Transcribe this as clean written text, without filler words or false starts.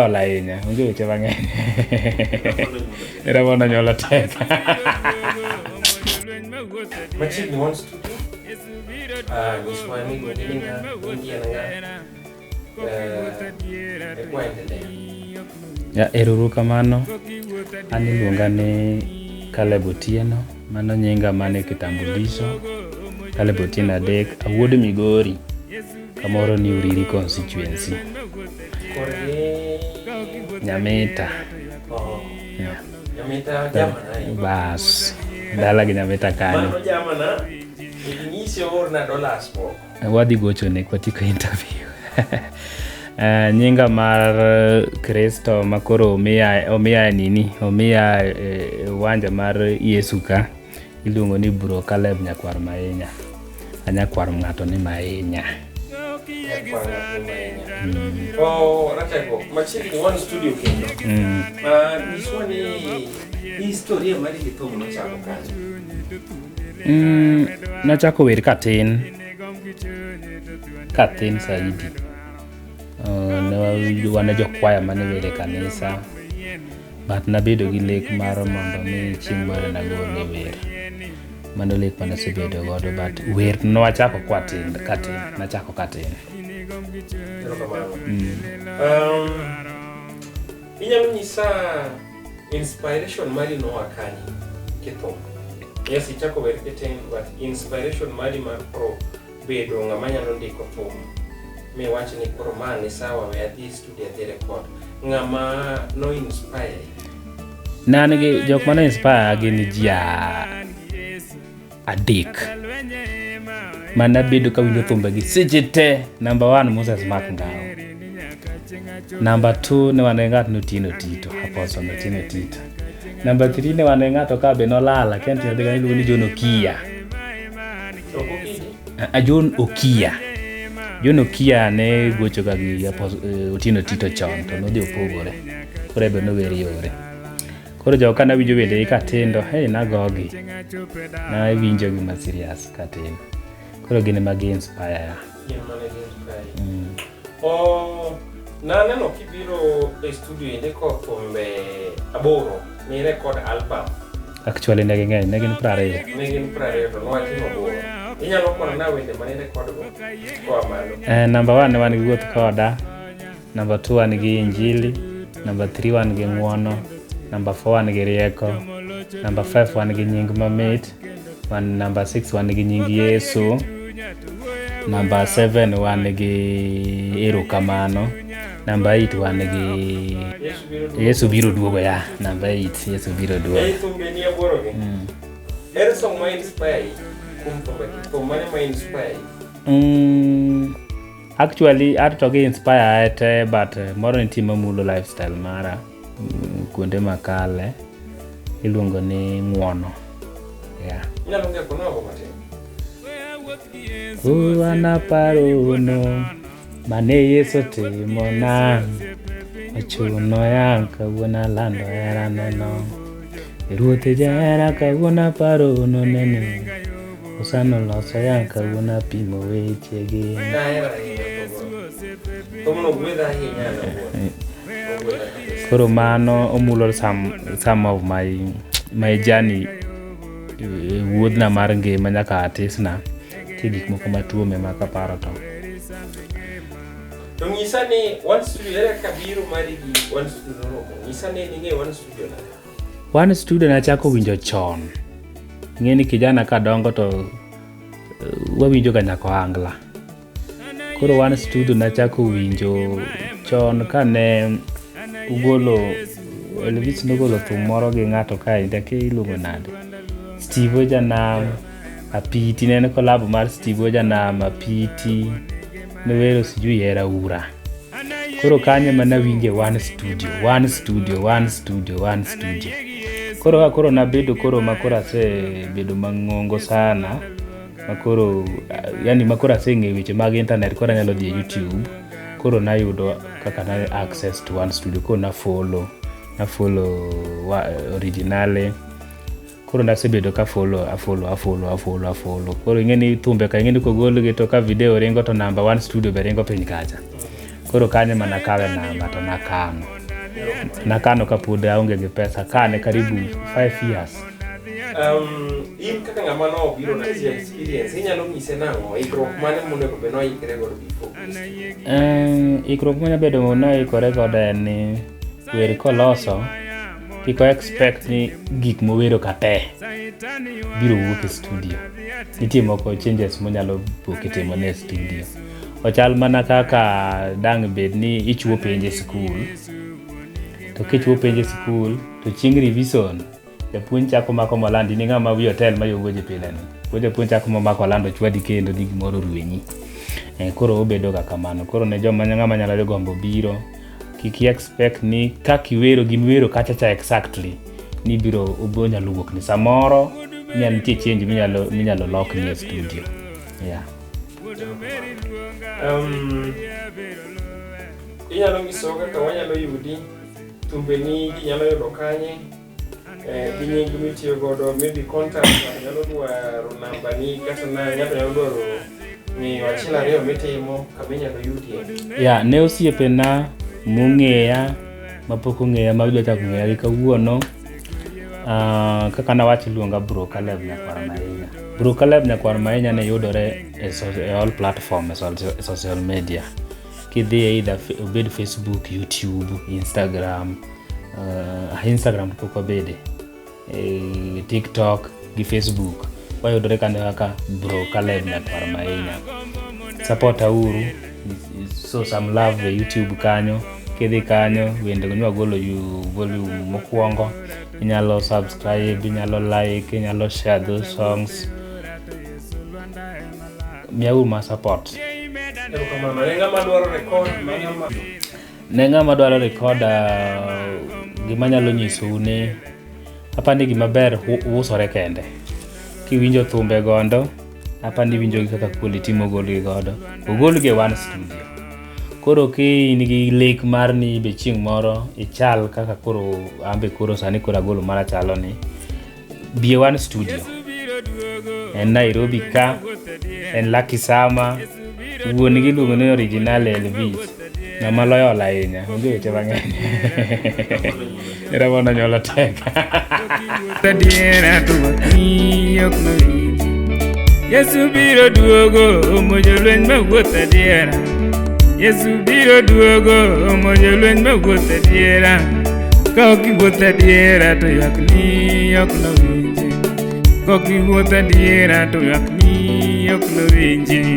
Ahinya, onge weche mang'eny. Ramono nyuolo tek. Machiegni One Studio. Ah, nyiswa ni iluongi ni ng'a, nyingi en ng'a, eka waendelea. Ya, ero uru kamano. An iluonga ni Caleb Otieno. Mano nyinga mane kitambulisho. Caleb Otieno Adek, awuod Migori. Kamoro ni Uriri constituency. Korgi Nyamita. Oh. Yeah. Nyamita jamana. Eh. Bas. Dala gi Nyamita kanyo. Mano jamana. Inyise oorna dollars moko. Wadhi gochone kwatieko interview. Nyinga mar Kristo makoro omiya nini, omiya uwanja mar Yesu ka iluongo ni Bro Caleb Nyakwar Mahinya. Anyakwar ng'ato ni Mahinya. Nyakwar ng'ato ni Mahinya. Oh, Ratego, machiegni One Studio kendo. Nyiswa ni historia mari gi thum nochako kanye? Nachako wer katin. Katin saidi. Ne wan e jokwaya mane wer e kanisa. But nabedo gi lek mar mondo mi chieng' moro nagol e wer. Mano lek mane asebedo godo, but wer nwachako kwatin, katin, nachako katin. Erokamano. Inyalo nyisa inspiration mari noa kanye kithum? Yes, ichako wer kitin, but inspiration mari mar koro bedo ng'ama nyalo ndiko thum miwach ni koro ma ni sawa, we adhi e studio adhi record. Ng'ama no inspire? Ne an gi jok mane inspire gin ji adek mane abedo kawinjo thumbegi seche te. Number 1, Moses Mark Ngao. Number 2 ne wan gi ng'at Otieno Tito, Apostle Otieno Tito. Number 3 ne wan gi ng'ato ka be nolala, kendo iluongo ni John Okiya. John Okiya. John Okiya ne gocho ga gi Otieno Tito chon, to nodhi opogore. Koro ebe nower yore. Koro jogo kane awinjo wendegi katindo, hey, nagogi. Nawinjo gi ma serious katin. Koro gin ema gi inspire ya. Gin mane gi inspire. Oh, naneno kibiro e studio indiko thumbe 8 ni record album. Actually ne ging'eny, ne gin 20. Ne gin 20 to nwatimo 8. Inyalo kono na wende mane record go koa malo? Number 1 ne wan gi Wuoth Koda. Number 2 wan gi Injili. Number 3 wan gi Ng'uono. Number 4 wan gi Rieko. Number 5 wan gi Nying Mamit. Number 6 wan gi Nying Yesu. Number 7 wan gi Erokamano. Number 8 wan gi Yesu biro duogo ya. Number 8 Yesu biro duogo. Ei thumbe ni aboro gi. Ere song ma inspire kuom thumbe gi? Thum mane ma inspire? Actually, an to gi inspire te, but moro nitie mamulo lifestyle mara kuonde makale iluongo ni Ng'uono. Yeah. Inyalo ng'eyo konogo matin? Anaparono mane Yesu timona, ochuno ya kawuono alando heraneno. Ruoth jahera kawuono aparono nene, osano loso ya kawuono apimo wechegi. Nahero ahinya thumno. Thumno gwedha ahinya an awuon. Ogwedha kabisa. Koro mano omulo some of my journey, wuodhna mar ngima nyaka atisna. Nitie gik moko matuome ma kaparo to. To nyisa ni One Studio, ere kaka biro mari gi One Studio noromo? Nyisa ni ning'e One Studio nade? One Studio nachako winjo chon. Ing'e ni kijana kadongo to wawinjo ga nyaka ohangla. Koro One Studio nachako winjo chon kane ugolo Elvis nogolo thum moro gi ng'ato kaendi, akia iluongo nade. Steve Ojanam, Apiti, ne en collab mar Steve Ojanam, Apiti, nowero sijui Hera Ura. Koro kanyo ema nawinje One Studio, One Studio, One Studio, One Studio. Koro ka koro nabedo koro ma koro asebedo mang'ongo sana, makoro, yani makoro aseng'eyo weche mag internet, koro anyalo dhi e YouTube. Koro nayudo kaka na access to One Studio, koro na follow originale. Koro nasebedo ka follow, a follow, a follow, a follow, a follow. Koro ing'e ni thumbe ka ing'e ni kogolgi to ka video ringo to number One Studio be ringo piny kacha. Koro kanyo ema nakawe namba to nakano. Nakano kapod aonge gi pesa, akane karibu 5 years. In kaka ng'ama nobiro na experience, inyalo nyise nang'o? Ikruok mane monego bed noikre godo before obiro e studio? Ikruok manya bedo noikore godo en ni wer koloso kik o expect ni gik mowero ka te biro wuok e studio. Nitie moko changes monyalo po kitimone e studio. Ochal mana kaka dang' bed ni ichuo penj e skul, to kichuo penj e skul to chieng' revision japuonj chako mako molandi ni ng'ama wi otel mayombo ji pile ni. Koro japuonj chako mamako olando chwadi kendo ni gimoro orwenyi. Koro obedo ga kamano. Koro ne joma ng'ama nyalo gombo biro, kik i expect ni kaka iwero gimiwero kacha cha exactly ni biro obo nyalo wuok ni. Samoro nyalo nitie change minyalo lokni e studio. Yeah. Inyalo nyisowa kaka wanyalo yudi thumbeni ji nyalo yudo kanye, gi nying mitiyo godo, maybe contact ng'ato nyalo dwaro nambani kata na ng'ato nyalo dwaro ng'eyo achiel ariyo mitimo kama inyalo yudie. Yeah, ne osiepena mong'eya mapok ong'eya ma dwa chako ng'eya gi kawuono. Kaka nawacho iluonga Bro Caleb Nyakwar Mahinya. Bro Caleb Nyakwar Mahinya ne yudore e all platform e social media. Kidhi e either obed Facebook, YouTube, Instagram, Instagram pok wabede, TikTok gi Facebook. Wayudore kanyo kaka Bro Caleb Nyakwar Mahinya. Support auru, show some love e YouTube kanyo. Kidhi kanyo, wende go nwagolo volume mokwongo. Inyalo subscribe, inyalo like, inyalo share those songs. Miyauru ma support. Erokamano. Ne ng'ama dwaro record, ma ng'ama Ne ng'ama dwaro record, gima anyalo nyisou ni apani gima ber usore kende. Kiwinjo thumbe gondo, apani iwinjo gi kaka quality mogolgi godo. Ogolgi e one studio. Koro ki in gi lek mar ni be chieng' moro ichal kaka koro an be koro sani koro agolo mara chalo ni, bi e one studio. En Nairobi ka, en Lucky Summer, wuon gi iluongo ni Original Elvis. Ng'ama loyal ahinya, onge weche mang'eny. Ramono nyuolo tek. Adiera to wang'i ok nowinji. Yesu biro duogo omo jolweny mawuoth adiera. Yesu biro duogo omo jolweny mawuoth adiera. Ka ok iwuoth adiera to ywakni ok nowinji. Ka ok iwuoth adiera to ywakni ok nowinji.